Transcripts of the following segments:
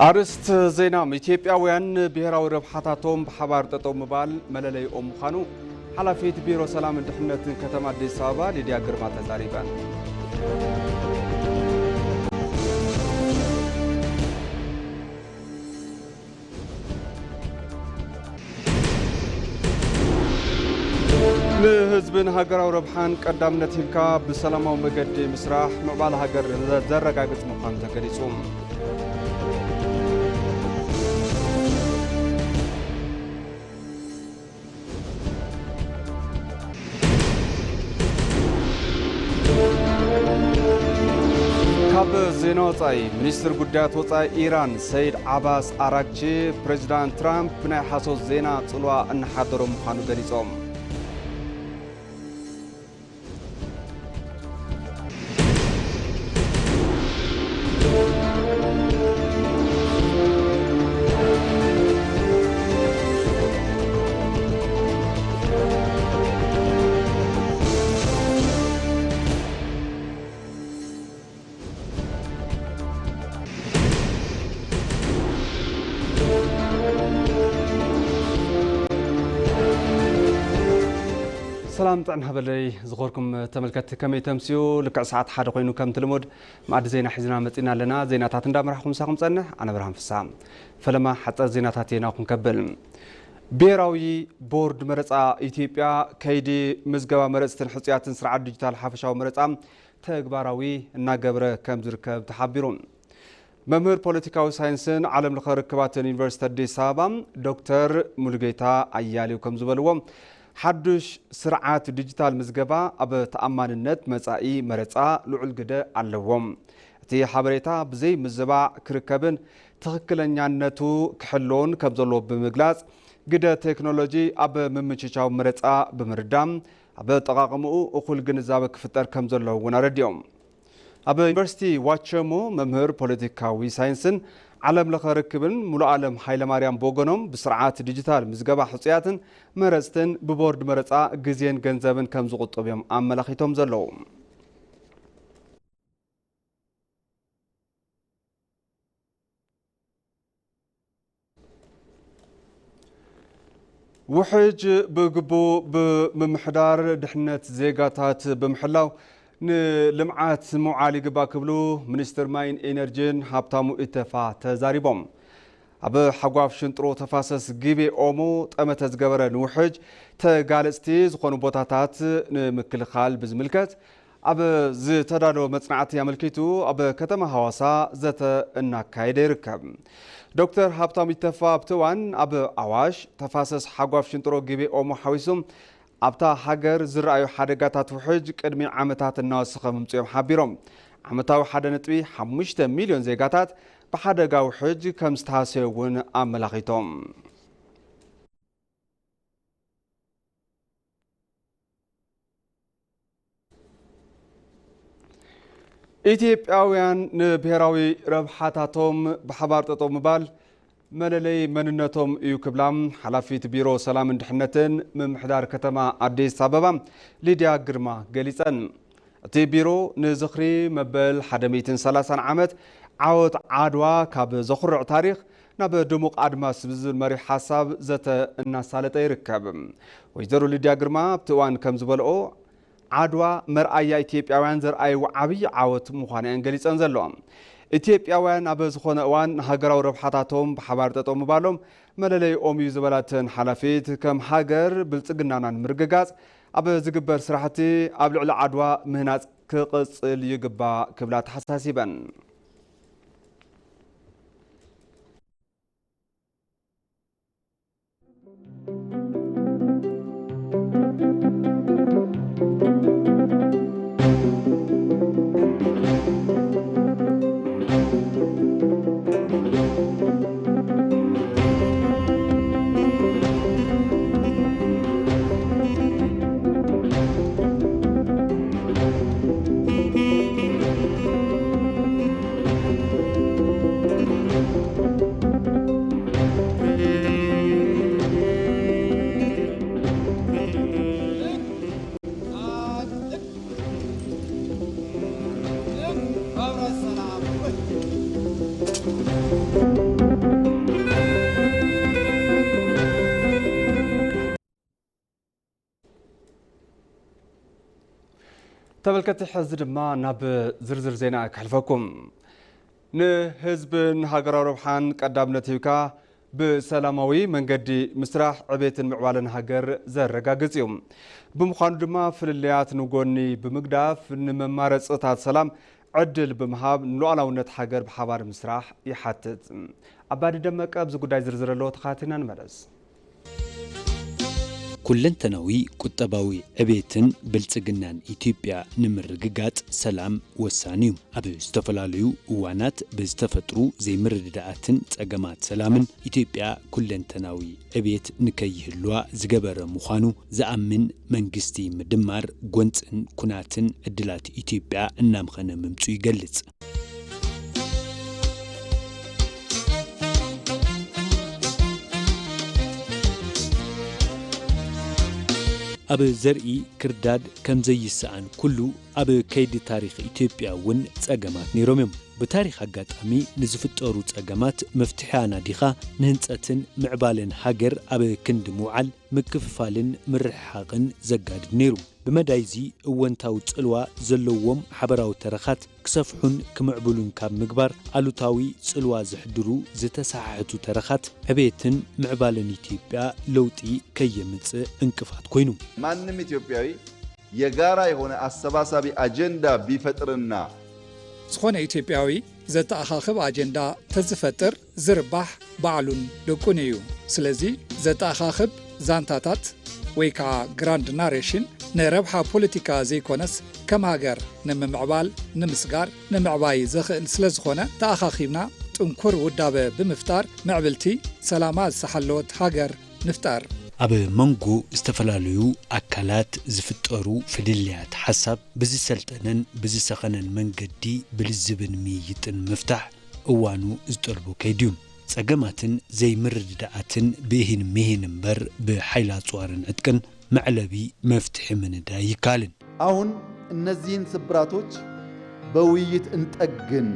ኣርእስት ዜና። ኢትዮጵያውያን ንብሔራዊ ረብሓታቶም ብሓባር ጠጠው ምባል መለለይኦም ምዃኑ ሓላፊት ቢሮ ሰላምን ድሕነትን ከተማ ኣዲስ ኣበባ ሊድያ ግርማ ተዛሪበን። ንህዝብን ሃገራዊ ረብሓን ቀዳምነት ሂብካ ብሰላማዊ መገዲ ምስራሕ ምዕባለ ሃገር ዘረጋግጽ ምዃኑ ተገሊጹ። ካብ ዜና ወጻኢ፣ ሚኒስትር ጉዳያት ወጻኢ ኢራን ሰይድ ዓባስ ኣራግቺ፣ ፕሬዚዳንት ትራምፕ ብናይ ሓሶት ዜና ጽልዋ እናሓደሮ ምዃኑ ገሊጾም። ሰላም ጥዕና ሃበለይ ዝኸበርኩም ተመልከትቲ፣ ከመይ ተምስዩ? ልክዕ ሰዓት ሓደ ኮይኑ ከምቲ ልሙድ መኣዲ ዜና ሒዝና መጺና ኣለና። ዜናታት እንዳመራሕኹ ምሳኹም ጸንሕ፣ ኣነ ብርሃን ፍስሃ። ፈለማ ሓጸር ዜናታት እየ ናኹም ከብል። ብሄራዊ ቦርድ መረጻ ኢትዮጵያ ከይዲ ምዝገባ መረጽትን ሕጹያትን ስርዓት ዲጂታል ሓፈሻዊ መረጻ ተግባራዊ እናገበረ ከም ዝርከብ ተሓቢሩ። መምህር ፖለቲካዊ ሳይንስን ዓለም ለኸ ርክባትን ዩኒቨርሲቲ ኣዲስ ኣበባ ዶክተር ሙሉጌታ ኣያሌው ከም ዝበልዎ፣ ሓዱሽ ስርዓት ዲጂታል ምዝገባ ኣብ ተኣማንነት መጻኢ መረጻ ልዑል ግደ ኣለዎ። እቲ ሓበሬታ ብዘይ ምዝባዕ ክርከብን ትኽክለኛነቱ ክሕሎን ከም ዘለዎ ብምግላጽ፣ ግደ ቴክኖሎጂ ኣብ ምምችቻው መረጻ ብምርዳም፣ ኣብ ኣጠቓቕምኡ እኹል ግንዛበ ክፍጠር ከም ዘለዎ እውን ኣረዲኦም። ኣብ ዩኒቨርሲቲ ዋቸሞ መምህር ፖለቲካዊ ሳይንስን ዓለም ለኸ ርክብን ሙሉኣለም ሃይለማርያም ብወገኖም፣ ብስርዓት ዲጂታል ምዝገባ ሕጹያትን መረጽትን ብቦርድ መረጻ ግዜን ገንዘብን ከም ዝቑጥብ እዮም ኣመላኺቶም ዘለዉ። ውሕጅ ብግቡእ ብምምሕዳር ድሕነት ዜጋታት ብምሕላው ንልምዓት ምውዓል ይግባእ ክብሉ ሚኒስትር ማይን ኤነርጂን ሃብታሙ ኢተፋ ተዛሪቦም። ኣብ ሓጓፍ ሽንጥሮ ተፋሰስ ግቤ ኦሞ ጠመተ ዝገበረ ንውሕጅ ተጋለጽቲ ዝኾኑ ቦታታት ንምክልኻል ብዝምልከት ኣብ ዝተዳለወ መጽናዕቲ ኣመልኪቱ ኣብ ከተማ ሃዋሳ ዘተ እናካየደ ይርከብ። ዶክተር ሃብታሙ ኢተፋ ኣብቲ እዋን ኣብ ኣዋሽ ተፋሰስ ሓጓፍ ሽንጥሮ ግቤ ኦሞ ሓዊሱ ኣብታ ሃገር ዝረኣዩ ሓደጋታት ውሕጅ ቅድሚ ዓመታት እናወሰኸ ምምፅኦም ሓቢሮም። ዓመታዊ ሓደ ነጥቢ ሓሙሽተ ሚልዮን ዜጋታት ብሓደጋ ውሕጅ ከም ዝተሃሰዩ እውን ኣመላኺቶም። ኢትዮጵያውያን ንብሄራዊ ረብሓታቶም ብሓባር ጠጠው ምባል መለለይ መንነቶም እዩ ክብላ ሓላፊት ቢሮ ሰላምን ድሕነትን ምምሕዳር ከተማ ኣዲስ ኣበባ ሊድያ ግርማ ገሊፀን። እቲ ቢሮ ንዝኽሪ መበል ሓደ ሚእትን ሰላሳን ዓመት ዓወት ዓድዋ ካብ ዘኹርዕ ታሪኽ ናብ ድሙቕ ኣድማስ ብዝብል መሪሕ ሓሳብ ዘተ እናሳለጠ ይርከብ። ወይዘሮ ሊድያ ግርማ ኣብቲ እዋን ከም ዝበልኦ፣ ዓድዋ መርኣያ ኢትዮጵያውያን ዘርኣይዎ ዓብዪ ዓወት ምዃኑ እየን ገሊፀን ዘለዋ። ኢትዮጵያውያን ኣብ ዝኾነ እዋን ንሃገራዊ ረብሓታቶም ብሓባር ጠጠው ምባሎም መለለይኦም እዩ ዝበላተን ሓላፊት፣ ከም ሃገር ብልፅግናና ንምርግጋፅ ኣብ ዝግበር ስራሕቲ ኣብ ልዕሊ ዓድዋ ምህናፅ ክቕፅል ይግባእ ክብላ ተሓሳሲበን። ተመልከቲ፣ ሕዚ ድማ ናብ ዝርዝር ዜና ከሕልፈኩም። ንህዝብን ሃገራዊ ረብሓን ቀዳምነት ሂብካ ብሰላማዊ መንገዲ ምስራሕ ዕቤትን ምዕባለን ሃገር ዘረጋግጽ እዩ። ብምዃኑ ድማ ፍልልያት ንጎኒ ብምግዳፍ ንመማረጽታት ሰላም ዕድል ብምሃብ ንሉዓላውነት ሃገር ብሓባር ምስራሕ ይሓትት። ኣባዲ ደመቀ ኣብዚ ጉዳይ ዝርዝር ኣለዎ፣ ተኸታቲልና ንመለስ። ኩለንተናዊ ቁጠባዊ ዕቤትን ብልጽግናን ኢትዮጵያ ንምርግጋጽ ሰላም ወሳኒ እዩ። ኣብ ዝተፈላለዩ እዋናት ብዝተፈጥሩ ዘይምርድዳኣትን ጸገማት ሰላምን ኢትዮጵያ ኩለንተናዊ ዕቤት ንከይህልዋ ዝገበረ ምዃኑ ዝኣምን መንግስቲ፣ ምድማር ጎንጽን ኩናትን ዕድላት ኢትዮጵያ እናምኸነ ምምጹ ይገልጽ። ኣብ ዘርኢ ክርዳድ ከም ዘይሰኣን ኩሉ፣ ኣብ ከይዲ ታሪኽ ኢትዮጵያ እውን ጸገማት ነይሮም እዮም። ብታሪኽ ኣጋጣሚ ንዝፍጠሩ ጸገማት መፍትሒ ኣናዲኻ ንህንጸትን ምዕባለን ሃገር ኣብ ክንዲ ምውዓል ምክፍፋልን ምርሕሓቕን ዘጋድድ ነይሩ። ብመዳይዚ እወንታዊ ጽልዋ ዘለዎም ሓበራዊ ተረኻት ክሰፍሑን ክምዕብሉን ካብ ምግባር፣ ኣሉታዊ ጽልዋ ዘሕድሩ ዝተሰሓሕቱ ተረኻት ዕቤትን ምዕባለን ኢትዮጵያ ለውጢ ከየምጽእ ዕንቅፋት ኮይኑ። ማንም ኢትዮጵያዊ የጋራ የሆነ አሰባሳቢ አጀንዳ ቢፈጥርና ዝኾነ ኢትዮጵያዊ ዘተኣኻኽብ ኣጀንዳ ተዝፈጥር ዝርባሕ ባዕሉን ደቁን እዩ። ስለዚ ዘተኣኻኽብ ዛንታታት ወይ ከዓ ግራንድ ናሬሽን ንረብሓ ፖለቲካ ዘይኮነስ ከም ሃገር ንምምዕባል፣ ንምስጋር፣ ንምዕባይ ዘኽእል ስለዝኾነ ተኣኻኺብና ጥንኩር ውዳበ ብምፍጣር ምዕብልቲ ሰላማ ዝሰሓለወት ሃገር ንፍጠር። ኣብ መንጎ ዝተፈላለዩ ኣካላት ዝፍጠሩ ፍልልያት ሓሳብ ብዝሰልጠነን ብዝሰኸነን መንገዲ ብልዝብን ምይይጥን ምፍታሕ እዋኑ ዝጠልቦ ከይድዩ። ጸገማትን ዘይምርድዳኣትን ብእሂን ምሂን እምበር ብሓይሊ ኣጽዋርን ዕጥቅን መዕለቢ መፍትሒ ምንዳይ ይካልን። አሁን እነዚህን ስብራቶች በውይይት እንጠግን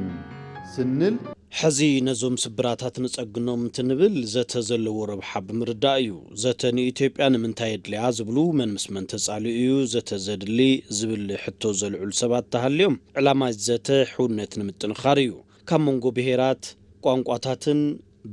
ስንል ሕዚ ነዞም ስብራታት ንጸግኖም እንትንብል ዘተ ዘለዎ ረብሓ ብምርዳእ እዩ። ዘተ ንኢትዮጵያ ንምንታይ የድልያ ዝብሉ መን ምስ መን ተጻሊኡ እዩ ዘተ ዘድሊ ዝብል ሕቶ ዘልዕሉ ሰባት ተሃልዮም ዕላማ ዘተ ሕውነት ንምጥንኻር እዩ። ካብ መንጎ ብሄራት፣ ቋንቋታትን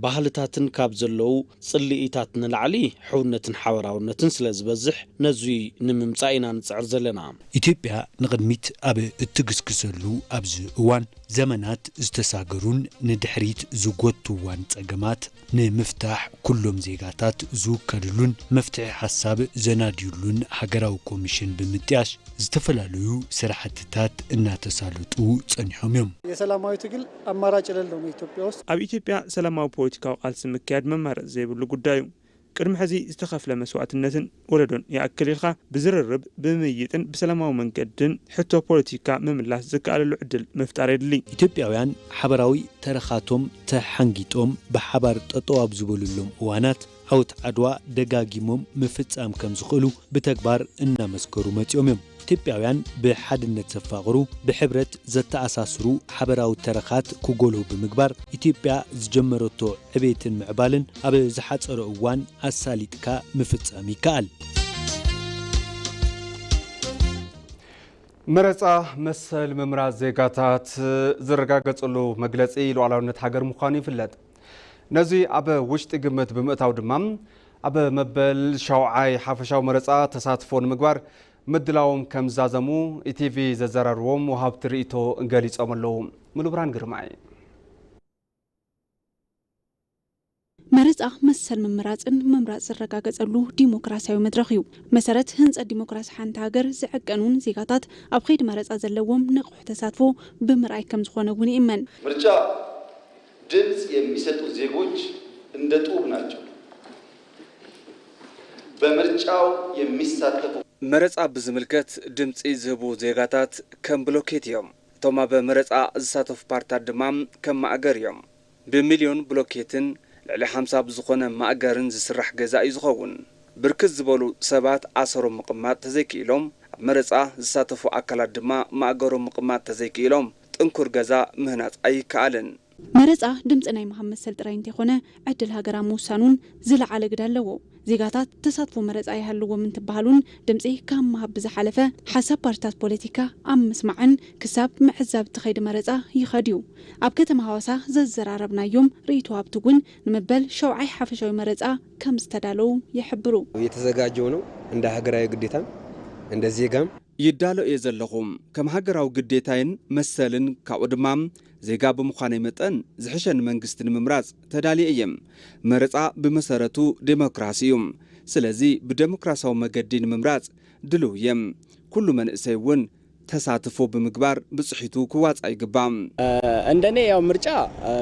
ባህልታትን ካብ ዘለዉ ጽልኢታት ንላዕሊ ሕውነትን ሓበራውነትን ስለ ዝበዝሕ ነዙይ ንምምጻእ ኢና ንጽዕር ዘለና። ኢትዮጵያ ንቕድሚት ኣብ እትግስግሰሉ ኣብዚ እዋን ዘመናት ዝተሳገሩን ንድሕሪት ዝጎትዋን ጸገማት ንምፍታሕ ኩሎም ዜጋታት ዝውከልሉን መፍትሒ ሓሳብ ዘናድዩሉን ሃገራዊ ኮሚሽን ብምጥያሽ ዝተፈላለዩ ስራሕትታት እናተሳለጡ ጸኒሖም እዮም። የሰላማዊ ትግል አማራጭ የሌለው ነው ኢትዮጵያ ውስጥ። ኣብ ኢትዮጵያ ሰላማዊ ፖለቲካዊ ቃልሲ ምክያድ መማረፂ ዘይብሉ ጉዳይ እዩ። ቅድሚ ሕዚ ዝተኸፍለ መስዋእትነትን ወለዶን ይኣክል ኢልካ ብዝርርብ፣ ብምይይጥን ብሰላማዊ መንገድን ሕቶ ፖለቲካ ምምላስ ዝከኣለሉ ዕድል ምፍጣር የድሊ። ኢትዮጵያውያን ሓበራዊ ተረኻቶም ተሓንጊጦም ብሓባር ጠጠው ኣብ ዝበሉሎም እዋናት ዓወት ዓድዋ ደጋጊሞም ምፍጻም ከም ዝኽእሉ ብተግባር እናመስከሩ መጺኦም እዮም። ኢትዮጵያውያን ብሓድነት ዘፋቕሩ፣ ብሕብረት ዘተኣሳስሩ ሓበራዊ ተረኻት ክጎልሁ ብምግባር ኢትዮጵያ ዝጀመረቶ ዕቤትን ምዕባልን ኣብ ዝሓጸረ እዋን ኣሳሊጥካ ምፍጻም ይከኣል። መረጻ መሰል ምምራጽ ዜጋታት ዝረጋገጸሉ መግለጺ ሉዓላውነት ሃገር ምዃኑ ይፍለጥ። ነዚ ኣብ ውሽጢ ግምት ብምእታው ድማ ኣብ መበል ሻውዓይ ሓፈሻዊ መረጻ ተሳትፎ ንምግባር ምድላዎም ከም ዝዛዘሙ ኢቲቪ ዘዘራርዎም ወሃብቲ ርእይቶ ገሊጾም ኣለዉ። ሙሉብርሃን ግርማይ። መረጻ መሰል ምምራጽን ምምራጽ ዝረጋገጸሉ ዲሞክራሲያዊ መድረኽ እዩ። መሰረት ህንጸት ዲሞክራሲ ሓንቲ ሃገር ዝዕቀኑን ዜጋታት ኣብ ኸይዲ መረጻ ዘለዎም ንቑሕ ተሳትፎ ብምርኣይ ከም ዝኾነ እውን ይእመን። ምርጫ ድምፅ የሚሰጡ ዜጎች እንደ ጡብ ናቸው። በምርጫው የሚሳተፉ መረጻ ብዝምልከት ድምጺ ዝህቡ ዜጋታት ከም ብሎኬት እዮም። እቶም ኣብ መረጻ ዝሳተፉ ፓርትታት ድማ ከም ማእገር እዮም። ብሚልዮን ብሎኬትን ልዕሊ ሓምሳ ብዝኾነ ማእገርን ዝስራሕ ገዛ እዩ ዝኸውን። ብርክት ዝበሉ ሰባት ኣሰሮም ምቕማጥ ተዘይክኢሎም፣ ኣብ መረጻ ዝሳተፉ ኣካላት ድማ ማእገሮም ምቕማጥ ተዘይክኢሎም ጥንኩር ገዛ ምህናጽ ኣይከኣልን። መረፃ ድምፂ ናይ ምሃብ መሰል ጥራይ እንተይኮነ፣ ዕድል ሃገር ኣብ ምውሳን እውን ዝለዓለ ግደ ኣለዎ። ዜጋታት ተሳትፎ መረፃ ይሃልዎም እንትበሃል እውን ድምፂ ካብ ምሃብ ብዝሓለፈ፣ ሓሳብ ፓርቲታት ፖለቲካ ኣብ ምስማዕን ክሳብ ምዕዛብ እቲ ከይዲ መረፃ ይኸድ እዩ። ኣብ ከተማ ሃዋሳ ዘዘራረብናዮም ርእይቶ ሃብቲ እውን ንመበል ሸውዓይ ሓፈሻዊ መረፃ ከም ዝተዳለዉ ይሕብሩ። የተዘጋጀው ነው። እንደ ሀገራዊ ግዴታም እንደ ዜጋም ይዳሎ እየ ዘለኹ። ከም ሃገራዊ ግዴታይን መሰልን፣ ካብኡ ድማ ዜጋ ብምዃነይ መጠን፣ ዝሕሸኒ መንግስቲ ንምምራጽ ተዳልየ እየ። መረጻ ብመሰረቱ ዴሞክራሲ እዩ። ስለዚ ብዴሞክራሲያዊ መገዲ ንምምራጽ ድልው እየ። ኩሉ መንእሰይ እውን ተሳትፎ ብምግባር ብጽሒቱ ክዋጻእ ይግባእ። እንደኔ ያው ምርጫ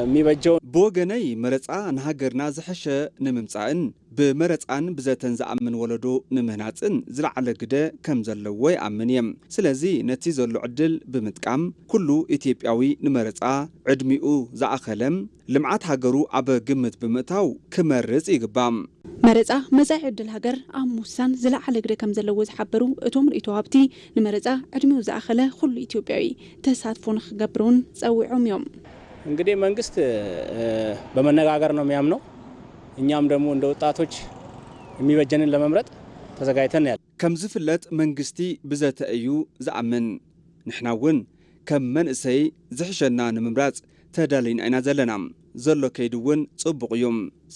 የሚበጀው ብወገነይ፣ መረጻ ንሃገርና ዝሐሸ ንምምጻእን ብመረጻን ብዘተን ዝኣምን ወለዶ ንምህናጽን ዝለዓለ ግደ ከም ዘለዎ ይኣምን እየ። ስለዚ ነቲ ዘሎ ዕድል ብምጥቃም፣ ኩሉ ኢትዮጵያዊ ንመረጻ ዕድሚኡ ዝኣኸለ፣ ልምዓት ሃገሩ ኣብ ግምት ብምእታው ክመርጽ ይግባእ። መረጻ መጻኢ ዕድል ሃገር ኣብ ምውሳን ዝለዓለ ግደ ከም ዘለዎ ዝሓበሩ እቶም ርእይቶ ሃብቲ፣ ንመረጻ ዕድሚኡ ዝኣኸለ ኩሉ ኢትዮጵያዊ ተሳትፎ ንክገብር እውን ጸዊዖም እዮም። እንግዲህ መንግስት በመነጋገር ነው የሚያምነው። እኛም ደግሞ እንደ ወጣቶች የሚበጀንን ለመምረጥ ተዘጋጅተን ያለ። ከም ዝፍለጥ መንግስቲ ብዘተ እዩ ዝኣምን። ንሕና እውን ከም መንእሰይ ዝሕሸና ንምምራጽ ተዳሊና ኢና ዘለና። ዘሎ ከይዲ እውን ጽቡቕ እዩ።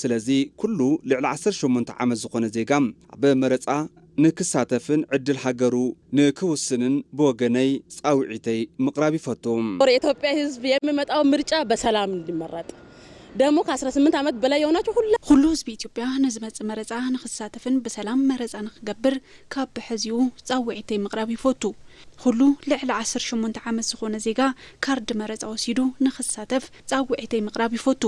ስለዚ ኩሉ ልዕሊ ዓሰርተ ሸሞንተ ዓመት ዝኾነ ዜጋ ኣብ መረጻ ንክሳተፍን ዕድል ሃገሩ ንክውስንን ብወገነይ ጻውዒተይ ምቕራብ ይፈቱ። የኢትዮጵያ ህዝብ የሚመጣው ምርጫ በሰላም እንዲመረጥ፣ ደግሞ ከ አስራ ስምንት ዓመት በላይ የሆናችሁ ሁላ ኩሉ ህዝቢ ኢትዮጵያ ንዝመጽእ መረጻ ንክሳተፍን ብሰላም መረጻ ንክገብር ካብ ብሕዚኡ ጻውዒተይ ምቕራብ ይፈቱ። ኩሉ ልዕሊ ዓሰርተ ሸሞንተ ዓመት ዝኾነ ዜጋ ካርድ መረጻ ወሲዱ ንክሳተፍ ጻውዒተይ ምቕራብ ይፈቱ።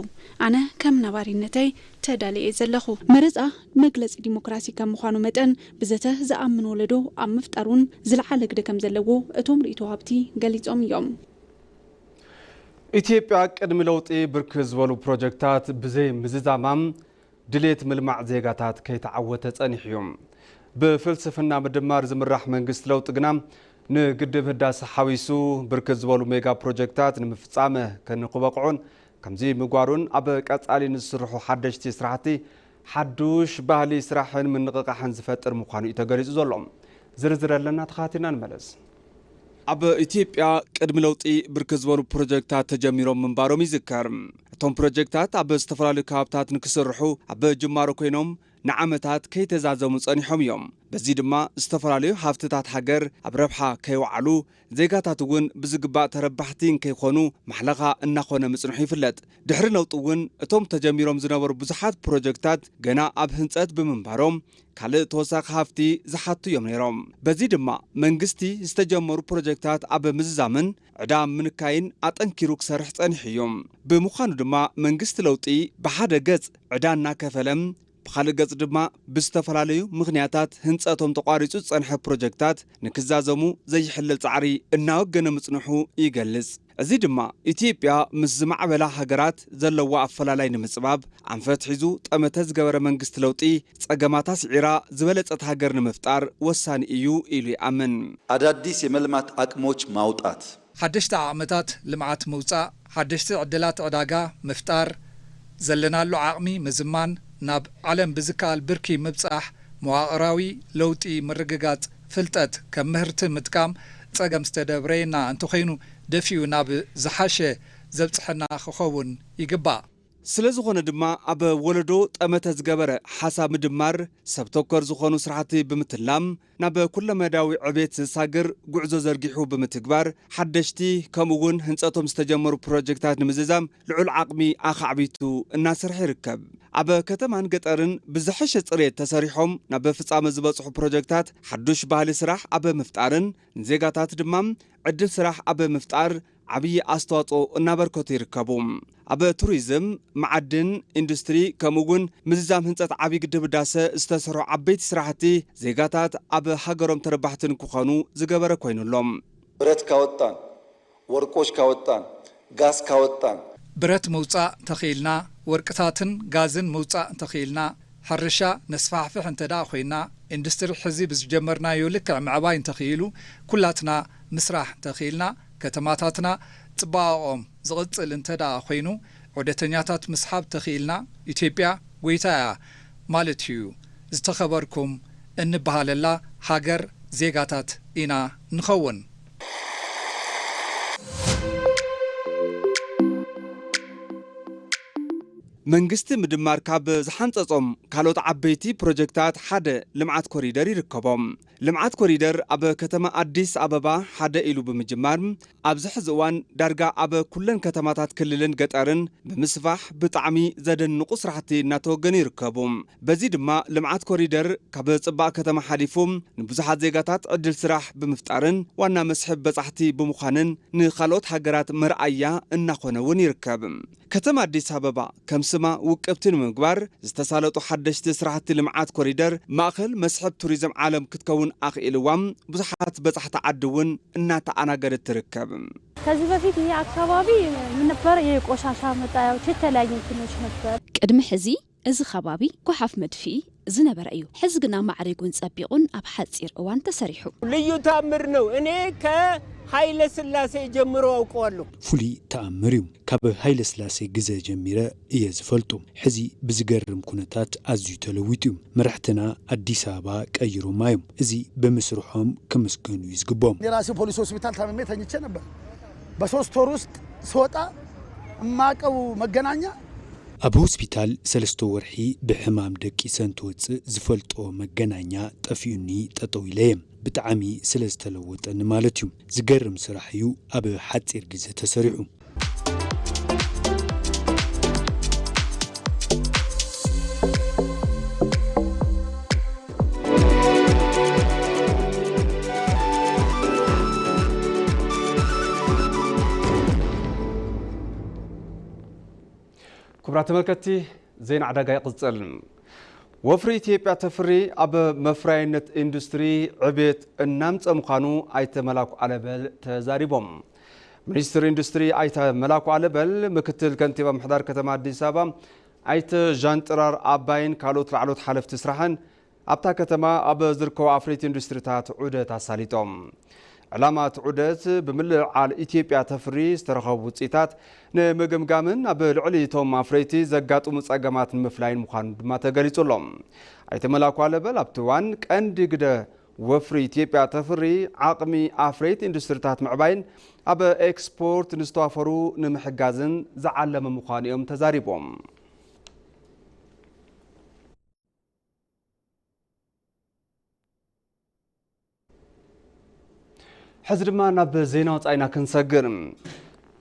ኣነ ከም ነባሪነተይ ተዳልየ ዘለኹ። መረጻ መግለጺ ዲሞክራሲ ከም ምዃኑ መጠን፣ ብዘተ ዝኣምን ወለዶ ኣብ ምፍጣር እውን ዝለዓለ ግደ ከም ዘለዎ እቶም ርእይቶ ሃብቲ ገሊጾም እዮም። ኢትዮጵያ ቅድሚ ለውጢ ብርክት ዝበሉ ፕሮጀክታት ብዘይ ምዝዛማ ድሌት ምልማዕ ዜጋታት ከይተዓወተ ጸኒሑ እዩ። ብፍልስፍና ምድማር ዝምራሕ መንግስቲ ለውጢ ግና፣ ንግድብ ህዳሰ ሓዊሱ ብርክት ዝበሉ ሜጋ ፕሮጀክታት ንምፍጻም ከንክበቕዑን፣ ከምዚ ምግባሩን ኣብ ቀጻሊ ንዝስርሑ ሓደሽቲ ስራሕቲ ሓዱሽ ባህሊ ስራሕን ምንቕቓሕን ዝፈጥር ምዃኑ እዩ ተገሊጹ ዘሎ። ዝርዝር ኣለና፣ ተኸታቲልና ንመለስ። ኣብ ኢትዮጵያ ቅድሚ ለውጢ ብርክት ዝበሉ ፕሮጀክታት ተጀሚሮም ምንባሮም ይዝከር። እቶም ፕሮጀክታት ኣብ ዝተፈላለዩ ከባብታት ንክስርሑ ኣብ ጅማሮ ኮይኖም፣ ንዓመታት ከይተዛዘሙ ጸኒሖም እዮም። በዚ ድማ ዝተፈላለዩ ሃፍትታት ሃገር ኣብ ረብሓ ከይወዓሉ፣ ዜጋታት እውን ብዝግባእ ተረባሕቲ እንከይኮኑ ማሕለኻ እናኾነ ምጽንሑ ይፍለጥ። ድሕሪ ለውጢ እውን እቶም ተጀሚሮም ዝነበሩ ብዙሓት ፕሮጀክታት ገና ኣብ ህንጸት ብምንባሮም፣ ካልእ ተወሳኺ ሃፍቲ ዝሓቱ እዮም ነይሮም። በዚ ድማ መንግስቲ ዝተጀመሩ ፕሮጀክታት ኣብ ምዝዛምን ዕዳ ምንካይን ኣጠንኪሩ ክሰርሕ ጸኒሑ እዩ። ብምዃኑ ድማ መንግስቲ ለውጢ ብሓደ ገጽ ዕዳ እናከፈለ፣ ብኻልእ ገጽ ድማ ብዝተፈላለዩ ምኽንያታት ህንጸቶም ተቋሪጹ ዝጸንሐ ፕሮጀክታት ንክዛዘሙ ዘይሕለል ጻዕሪ እናወገነ ምጽንሑ ይገልጽ። እዚ ድማ ኢትዮጵያ ምስ ዝማዕበላ ሃገራት ዘለዋ ኣፈላላይ ንምጽባብ ኣንፈት ሒዙ ጠመተ ዝገበረ መንግስቲ ለውጢ፣ ጸገማታ ስዒራ ዝበለጸት ሃገር ንምፍጣር ወሳኒ እዩ ኢሉ ይኣምን። ኣዳዲስ የመልማት ኣቅሞች ማውጣት። ሓደሽቲ ዓቕምታት ልምዓት ምውጻእ፣ ሓደሽቲ ዕድላት ዕዳጋ ምፍጣር፣ ዘለናሉ ዓቕሚ ምዝማን፣ ናብ ዓለም ብዝከኣል ብርኪ ምብጻሕ፣ መዋቕራዊ ለውጢ ምርግጋጽ፣ ፍልጠት ከም ምህርቲ ምጥቃም፣ ጸገም ዝተደብረየና እንተኾይኑ ደፊኡ ናብ ዝሓሸ ዘብጽሐና ክኸውን ይግባእ። ስለ ዝኾነ ድማ ኣብ ወለዶ ጠመተ ዝገበረ ሓሳብ ምድማር፣ ሰብ ተኮር ዝኾኑ ስራሕቲ ብምትላም፣ ናብ ኩለመዳያዊ ዕቤት ዘሳግር ጉዕዞ ዘርጊሑ ብምትግባር፣ ሓደሽቲ ከምኡ እውን ህንጸቶም ዝተጀመሩ ፕሮጀክታት ንምዝዛም ልዑል ዓቕሚ ኣኻዕቢቱ እናሰርሐ ይርከብ። ኣብ ከተማን ገጠርን ብዝሐሸ ጽሬት ተሰሪሖም ናብ ፍጻመ ዝበጽሑ ፕሮጀክታት ሓዱሽ ባህሊ ስራሕ ኣብ ምፍጣርን ንዜጋታት ድማ ዕድል ስራሕ ኣብ ምፍጣር ዓብዪ ኣስተዋፅኦ እናበርከቱ ይርከቡ። ኣብ ቱሪዝም፣ መዓድን፣ ኢንዱስትሪ ከምኡ እውን ምዝዛም ህንፀት ዓብዪ ግድብ ህዳሰ ዝተሰርሑ ዓበይቲ ስራሕቲ ዜጋታት ኣብ ሃገሮም ተረባሕቲ ንክኾኑ ዝገበረ ኮይኑ ኣሎ። ብረት ካወጣን፣ ወርቆች ካወጣን፣ ጋዝ ካወጣን። ብረት ምውፃእ ተኽኢልና፣ ወርቅታትን ጋዝን ምውፃእ ተኽኢልና፣ ሕርሻ ነስፋሕፍሕ እንተ ደኣ ኮይና፣ ኢንዱስትሪ ሕዚ ብዝጀመርናዮ ልክዕ ምዕባይ እንተኽኢሉ፣ ኩላትና ምስራሕ እንተኽኢልና፣ ከተማታትና ፅባቐኦም ዝቕጽል እንተ ደኣ ኾይኑ፣ ዑደተኛታት ምስሓብ ተኽኢልና፣ ኢትዮጵያ ጎይታ እያ ማለት እዩ። ዝተኸበርኩም እንበሃለላ ሃገር ዜጋታት ኢና ንኸውን። መንግስቲ ምድማር ካብ ዝሓንጸጾም ካልኦት ዓበይቲ ፕሮጀክታት ሓደ ልምዓት ኮሪደር ይርከቦም። ልምዓት ኮሪደር ኣብ ከተማ ኣዲስ ኣበባ ሓደ ኢሉ ብምጅማር፣ ኣብዚ ሕዚ እዋን ዳርጋ ኣብ ኩለን ከተማታት ክልልን ገጠርን ብምስፋሕ ብጣዕሚ ዘደንቑ ስራሕቲ እናተወገኑ ይርከቡ። በዚ ድማ ልምዓት ኮሪደር ካብ ጽባቕ ከተማ ሓሊፉ ንብዙሓት ዜጋታት ዕድል ስራሕ ብምፍጣርን ዋና መስሕብ በጻሕቲ ብምዃንን ንኻልኦት ሃገራት መርኣያ እናኾነ እውን ይርከብ። ከተማ ኣዲስ ኣበባ ከም ስማ ውቅብቲ ንምግባር ዝተሳለጡ ሓደሽቲ ስራሕቲ ልምዓት ኮሪደር ማእኸል መስሕብ ቱሪዝም ዓለም ክትከውን ኣኽኢልዋ ብዙሓት በጻሕቲ ዓዲ እውን እናተኣናገደት ትርከብ። ከዚህ በፊት ይሄ አካባቢ ምን ነበር? የቆሻሻ መጣያዎች፣ የተለያዩ እንትኖች ነበር። ቅድሚ ሕዚ እዚ ከባቢ ጓሓፍ መድፍኢ ዝነበረ እዩ። ሕዚ ግና ማዕሪጉን ጸቢቑን ኣብ ሓጺር እዋን ተሰሪሑ። ልዩ ተኣምር ነው። እኔ ከኃይለ ሥላሴ ጀምሮ አውቀዋለሁ። ፍሉይ ተኣምር እዩ። ካብ ሃይለ ስላሴ ግዘ ጀሚረ እየ ዝፈልጦ። ሕዚ ብዝገርም ኩነታት ኣዝዩ ተለዊጡ እዩ። መራሕትና ኣዲስ ኣበባ ቀይሮማ እዮም። እዚ ብምስርሖም ክምስገኑ እዩ ዝግብኦም። የራሴ ፖሊስ ሆስፒታል ታምሜ ተኝቼ ነበር። በሶስት ወር ውስጥ ስወጣ እማቀው መገናኛ ኣብ ሆስፒታል ሰለስተ ወርሒ ብሕማም ደቂሰ እንትወፅእ ዝፈልጦ መገናኛ ጠፊኡኒ ጠጠው ኢለ እየ። ብጣዕሚ ስለ ዝተለወጠኒ ማለት እዩ። ዝገርም ስራሕ እዩ ኣብ ሓፂር ግዜ ተሰሪሑ። ክቡራት ተመልከትቲ፣ ዜና ዕዳጋ ይቕጽል። ወፍሪ ኢትዮጵያ ተፍሪ ኣብ መፍረያይነት ኢንዱስትሪ ዕቤት እናምጸ ምዃኑ ኣይተ መላኩ ኣለበል ተዛሪቦም። ሚኒስትር ኢንዱስትሪ ኣይተ መላኩ ኣለበል፣ ምክትል ከንቲባ ምሕዳር ከተማ ኣዲስ ኣበባ ኣይተ ዣንጥራር ኣባይን ካልኦት ላዕሎት ሓለፍቲ ስራሕን ኣብታ ከተማ ኣብ ዝርከቡ ኣፍረይቲ ኢንዱስትሪታት ዑደት ኣሳሊጦም። ዕላማ እቲ ዑደት ብምልዕዓል ኢትዮጵያ ተፍሪ ዝተረኸቡ ውፅኢታት ንምግምጋምን ኣብ ልዕሊ እቶም ኣፍረይቲ ዘጋጥሙ ፀገማት ንምፍላይን ምዃኑ ድማ ተገሊጹ ኣሎ። ኣይተ መላኩ ኣለበል ኣብቲ እዋን ቀንዲ ግደ ወፍሪ ኢትዮጵያ ተፍሪ ዓቕሚ ኣፍረይቲ ኢንዱስትሪታት ምዕባይን ኣብ ኤክስፖርት ንዝተዋፈሩ ንምሕጋዝን ዝዓለመ ምዃኑ እዮም ተዛሪቦም። ሕዚ ድማ ናብ ዜና ወጻኢና ክንሰግር።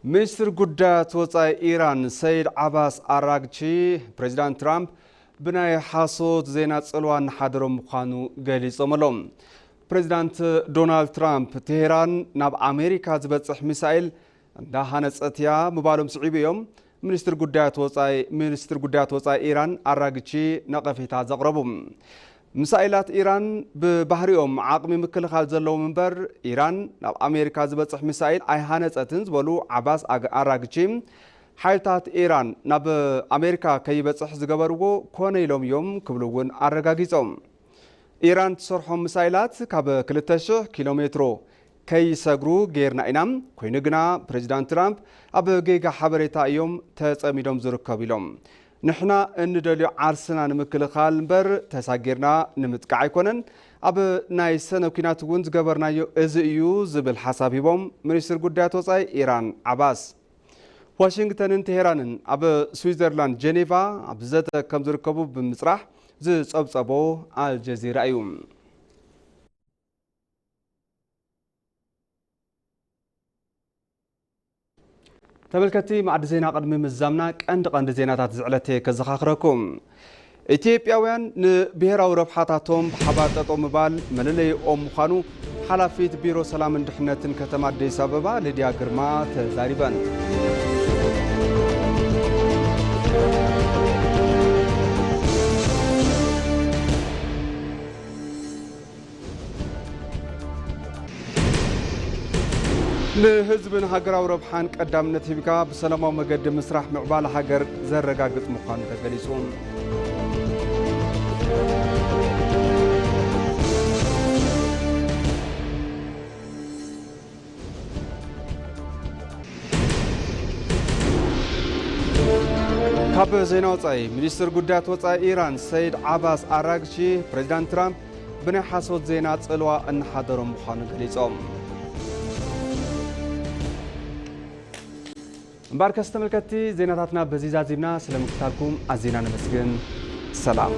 ሚኒስትር ጉዳያት ወጻኢ ኢራን ሰይድ ዓባስ ኣራግቺ፣ ፕሬዚዳንት ትራምፕ ብናይ ሓሶት ዜና ጽልዋ እናሓደሮም ምዃኑ ገሊጾም ኣለዉ። ፕሬዚዳንት ዶናልድ ትራምፕ፣ ቴሄራን ናብ ኣሜሪካ ዝበጽሕ ሚሳኤል እንዳሃነጸት እያ ምባሎም ስዒቡ እዮም ሚኒስትር ጉዳያት ወጻኢ፣ ሚኒስትር ጉዳያት ወጻኢ ኢራን ኣራግቺ ነቐፌታ ዘቕረቡ። ሚሳኤላት ኢራን ብባህሪኦም ዓቕሚ ምክልኻል ዘለዎም እምበር፣ ኢራን ናብ ኣሜሪካ ዝበጽሕ ሚሳኤል ኣይሃነጸትን ዝበሉ ዓባስ ኣግ-፣ ኣራግቺ፣ ሓይልታት ኢራን ናብ ኣሜሪካ ከይበጽሕ ዝገበርዎ ኮነ ኢሎም እዮም ክብሉ እውን ኣረጋጊጾም። ኢራን ትሰርሖም ሚሳይላት ካብ ክልተ ሽሕ ኪሎ ሜትሮ ከይሰግሩ ጌርና ኢና። ኮይኑ ግና ፕሬዚዳንት ትራምፕ ኣብ ጌጋ ሓበሬታ እዮም ተጸሚዶም ዝርከቡ ኢሎም። ንሕና እንደልዮ ዓርስና ንምክልኻል እምበር ተሳጊርና ንምጥቃዕ ኣይኮነን። ኣብ ናይ ሰነ ኲናት እውን ዝገበርናዮ እዚ እዩ ዝብል ሓሳብ ሂቦም ሚኒስትር ጉዳያት ወጻኢ ኢራን ዓባስ። ዋሽንግተንን ቴሄራንን ኣብ ስዊዘርላንድ ጀኔቫ ኣብ ዘተ ከም ዝርከቡ ብምጽራሕ ዝጸብጸቦ ኣልጀዚራ እዩ። ተመልከትቲ መኣዲ ዜና ቅድሚ ምዛምና ቀንዲ ቀንዲ ዜናታት ዝዕለተ ከዘኻኽረኩም። ኢትዮጵያውያን ንብሄራዊ ረብሓታቶም ብሓባር ጠጠው ምባል መለለይኦም ምዃኑ ሓላፊት ቢሮ ሰላምን ድሕነትን ከተማ ኣዲስ ኣበባ ሊድያ ግርማ ተዛሪበን። ንህዝብን ሃገራዊ ረብሓን ቀዳምነት ሂብካ ብሰላማዊ መገዲ ምስራሕ ምዕባለ ሃገር ዘረጋግጽ ምዃኑ ተገሊጹ። ካብ ዜና ወጻኢ፣ ሚኒስትር ጉዳያት ወጻኢ ኢራን ሰይድ ዓባስ ኣራግቺ፣ ፕሬዚዳንት ትራምፕ ብናይ ሓሶት ዜና ጽልዋ እናሓደሮም ምዃኑ ገሊጾም። እምበኣርከስ ተመልከትቲ፣ ዜናታትና በዚ ዛዚምና፣ ስለ ምክታልኩም ኣዚና ነመስግን። ሰላም።